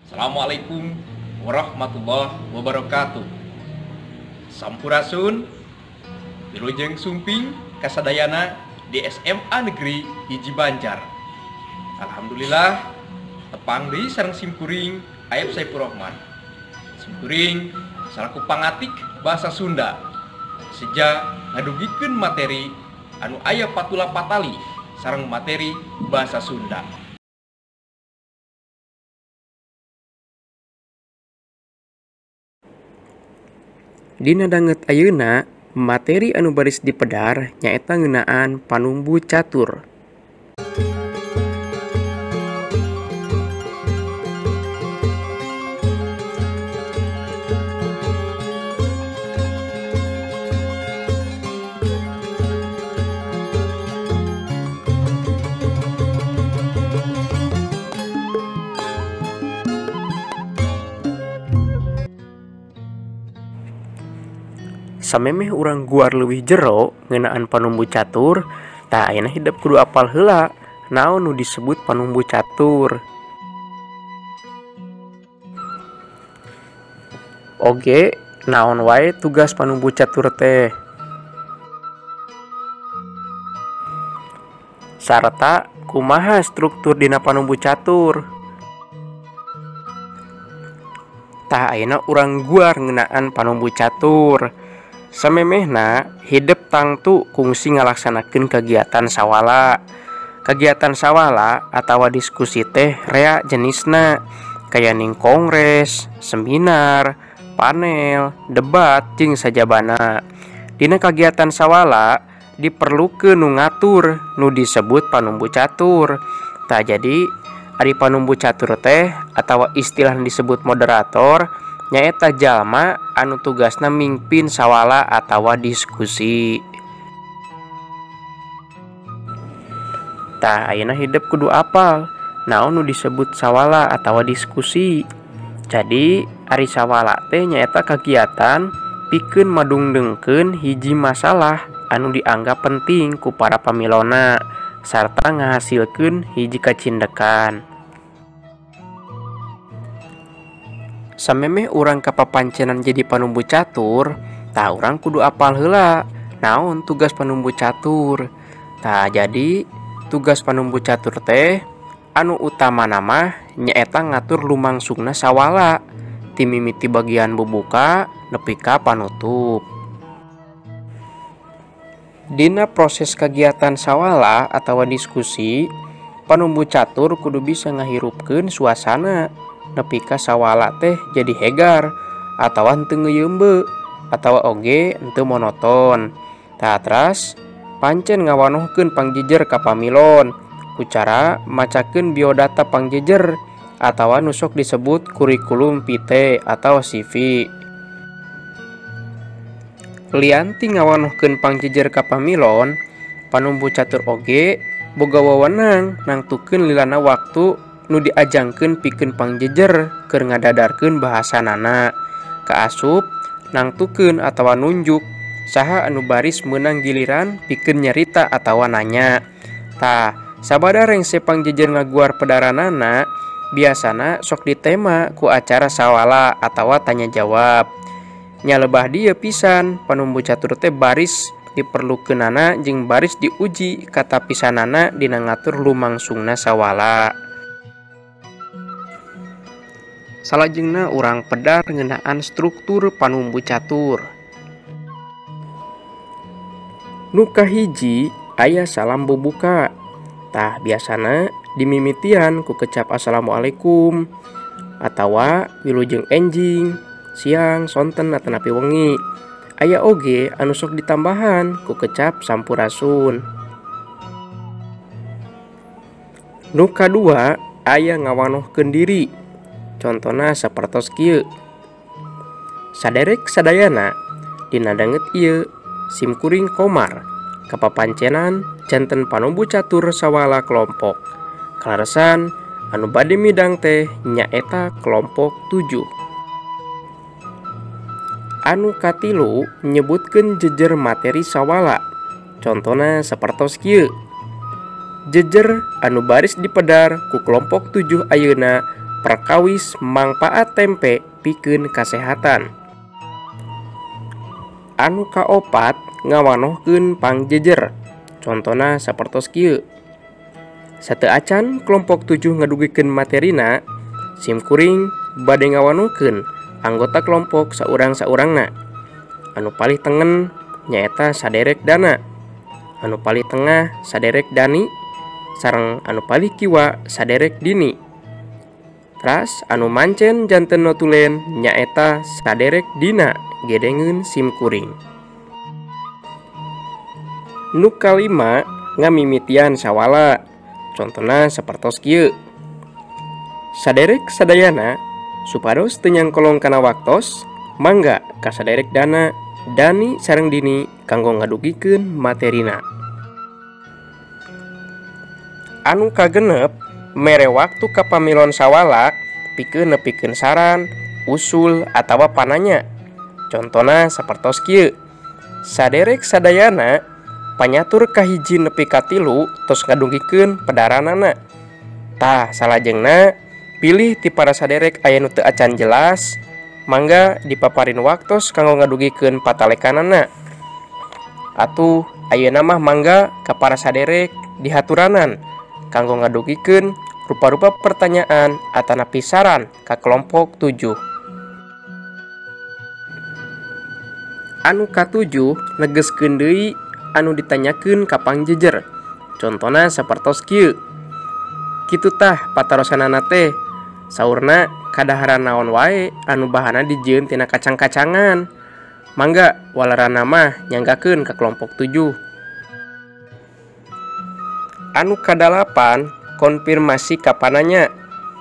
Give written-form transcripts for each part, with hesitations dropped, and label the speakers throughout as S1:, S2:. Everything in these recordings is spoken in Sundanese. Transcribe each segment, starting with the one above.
S1: Assalamualaikum warahmatullahi wabarakatuh. Sampurasun, wilujeng sumping kasadayana di SMA Negeri 1 Banjar. Alhamdulillah tepang deui sareng simkuring Aep Saifur Rohman. Simkuring salaku pangatik bahasa Sunda seja ngadugikeun materi anu aya patula patali sareng materi bahasa Sunda.
S2: Dina danget ayeuna materi anu baris dipedar nyaeta ngeunaan panumbu catur. Samemeh urang guar leuwih jero ngeunaan panumbu catur, tah ayeuna hidep kudu apal heula naon nu disebut panumbu catur. Oge, naon wae tugas panumbu catur teh. Sarta kumaha struktur dina panumbu catur. Tah ayeuna urang guar ngeunaan panumbu catur. Samemehna hidep tangtu kungsi ngalaksanakeun kegiatan sawala. Kegiatan sawala atawa diskusi teh rea jenisna kaya ning kongres, seminar, panel, debat jeung sajabana. Dina kagiatan sawala diperlukeun nu ngatur nu disebut panumbu catur. Tah jadi ari panumbu catur teh atawa istilah disebut moderator nyaeta jalma anu tugasna mingpin sawala atawa diskusi. Tah ayeuna hidep kudu apal naon nu disebut sawala atawa diskusi. Jadi ari sawala teh nyaeta kagiatan pikeun madungdengkeun hiji masalah anu dianggap penting ku para pamilona sarta ngahasilkeun hiji kacindekan. Samemeh urang kapapancenan jadi panumbu catur, tah urang kudu apal heula naon tugas panumbu catur. Tah jadi tugas panumbu catur teh anu utamana mah nyaeta ngatur lumangsungna sawala ti mimiti bagian bubuka nepi ka panutup. Dina proses kegiatan sawala atawa diskusi, panumbu catur kudu bisa ngahirupkeun suasana nepi ka sawala teh jadi hegar atawa henteu ngeuyeumbe atawa oge henteu monoton. Tah teras pancen ngawanohkeun pangjejer ka pamilon ku cara macakeun biodata pangjejer atawa nu sok disebut kurikulum vitae atawa CV. Lian ti ngawanohkeun pangjejer ka pamilon, panumbu catur oge boga wewenang nangtukeun lilana waktu nu diajangkeun pikeun pangjejer keur ngadadarkeun bahasanana. Kaasup nangtukeun atawa nunjuk saha anu baris meunang giliran pikeun nyarita atawa nanya. Tah sabada rengse pangjejer ngaguar pedaranana biasana sok ditema ku acara sawala atawa tanya jawab. Nya lebah dieu pisan panumbu catur teh baris diperlukeunana jeung baris diuji katapisanana dina ngatur lumangsungna sawala. Salajengna urang pedar ngeunaan struktur panumbu catur. Nu kahiji aya salam bubuka. Tah biasana dimimitian ku kecap assalamualaikum atawa wilujeng enjing, siang, sonten atanapi wengi. Aya oge anu sok ditambahan ku kecap sampurasun. Nu kadua aya ngawanohkeun diri. Contona sapertos kieu. Saderek sadayana dina danget ieu simkuring Komar kapapancenan janten panumbu catur sawala kelompok. Kaleresan anu bade midang teh nyaeta kelompok 7. Anu katilu nyebutkeun jejer materi sawala. Contona sapertos kieu. Jejer anu baris dipedar ku kelompok 7 ayeuna perkawis mangpaat tempe pikeun kasehatan. Anu kaopat ngawanohkeun pangjejer. Contona sapertos kieu. Sateu acan kelompok 7 ngadugikeun materina, sim kuring bade ngawanohkeun anggota kelompok saurang-saurangna. Anu palih tengen nyaeta saderek Dana, anu palih tengah saderek Dani, sareng anu palih kiwa saderek Dini. Teras anu mancen janten notulen nyaeta saderek Dina gedengeun sim kuring. Nu kalima ngamimitian sawala. Contona sapertos kieu. Saderek sadayana supados teu nyangkolong kana waktos, mangga ka saderek Dana, Dani sareng Dini kanggo ngadugikeun materina. Anu kagenep mere waktu ka pamilon sawala pikeun nepikeun saran, usul atawa pananya. Contona sapertos kieu. Saderek sadayana panyatur kahiji nepi ka 3 tos ngadugikeun pedaranana. Tah salajengna pilih ti para saderek aya nu teu acan jelas, mangga dipaparin waktos kanggo ngadugikeun patalekanana. Atuh ayeuna mah mangga ka para saderek dihaturanan kanggo ngadugikeun rupa-rupa pertanyaan atanapi saran ka kelompok 7. Anu katujuh negeskeun deui anu ditanyakeun ka pangjejer. Contona sapertos kieu. Kitu tah patarosanana teh. Saurna kadaharan naon wae anu bahana dijieun tina kacang-kacangan. Mangga walerana mah nyanggakeun ka kelompok 7. Anu kadalapan konfirmasi ka pananya.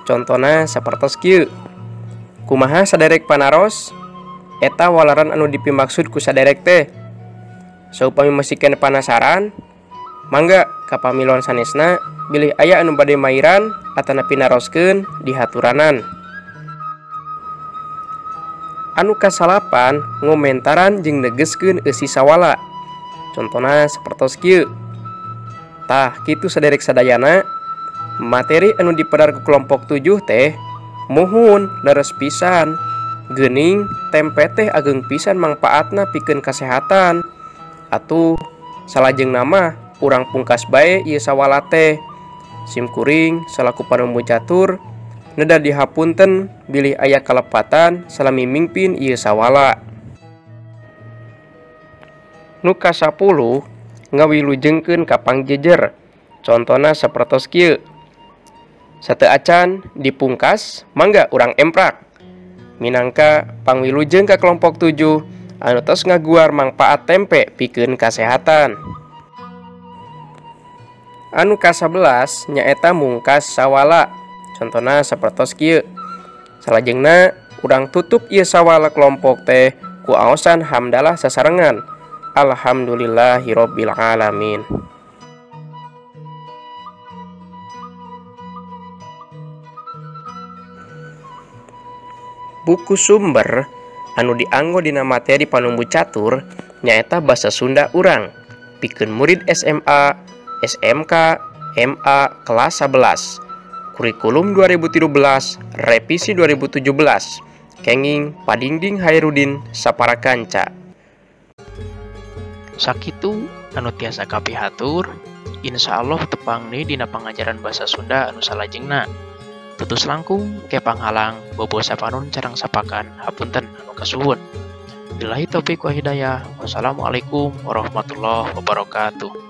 S2: Contona sapertos kieu. Kumaha saderek panaros? Eta waleran anu dipimaksud ku saderek teh. Saupami masih keneh panasaran, mangga ka pamilon sanesna bilih aya anu bade mairan atanapi naroskeun dihaturanan. Anu kasalapan ngomentaran jeung negeskeun eusi sawala. Contona sapertos kieu. Tah kitu saderek sadayana materi anu dipedar ku kelompok 7 teh muhun leres pisan. Geuning tempe teh ageng pisan mangpaatna pikeun kasehatan. Atuh salajengna mah urang pungkas bae ieu sawala teh. Sim kuring salaku panumbu catur neda dihapunten bilih aya kalepatan salami mingpin ieu sawala. Nu ka-10 ngawilujengkeun ka pangjejer. Contona sapertos kieu. Sateu acan dipungkas mangga urang emprak. Minangka pangwilujeng ka kelompok 7 anu tos ngaguar mangpaat tempe pikeun kasehatan. Anu ka-11 nyaeta mungkas sawala. Contona sapertos kieu. Salajengna urang tutup ieu sawala kelompok teh ku aosan hamdalah sasarengan. Alhamdulillahirabbil alamin. Buku sumber anu dianggo dina materi panumbu catur nyaeta basa Sunda urang pikeun murid SMA, SMK, MA kelas 11. Kurikulum 2013, revisi 2017. Kenging Padingding Hairudin Saparakanca.
S3: Sakitu anu tiasa kapihatur, insyaallah tepang deui dina pangajaran basa Sunda anu salajengna. Tutus langkung ke panghalang bobo sapanun carang sapakan hapunten anu kasuhun. Billahi taufik wa hidayah. Wassalamualaikum warahmatullahi wabarakatuh.